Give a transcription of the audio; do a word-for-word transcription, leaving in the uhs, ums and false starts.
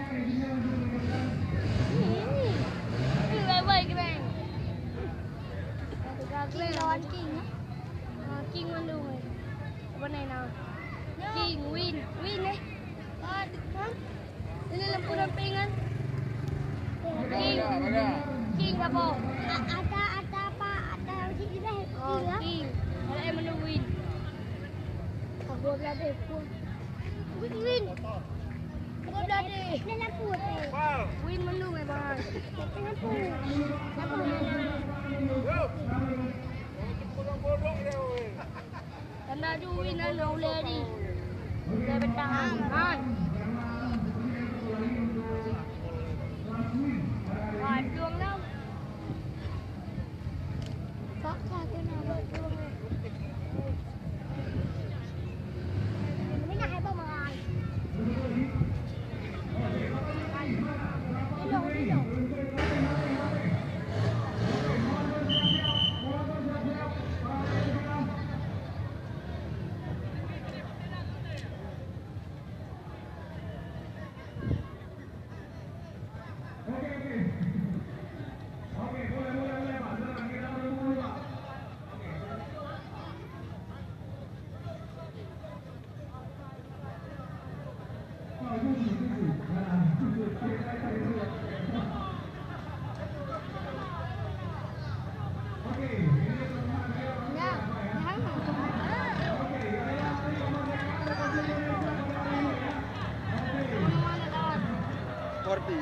Ini, ini. Ini, bye-bye, Glenn. King lawan King, eh? Ah, King mandum, eh. Apa ni nama? King, Win. Win, eh? Ah, ha? Ini lampu dampingan. King. King apa? A-, ada, ada apa? Ada uji juga. Oh, King, ya? King. Ada yang mandum Win. Aku berada. Win, Win. Bukan belati. Win mandum, eh, Bang. Win mandum. Tanda ju Win na ulèe di. Ulèe beutang. Hai. Wah, juang dah. Kak, kak, kena buat juang, eh. Forty.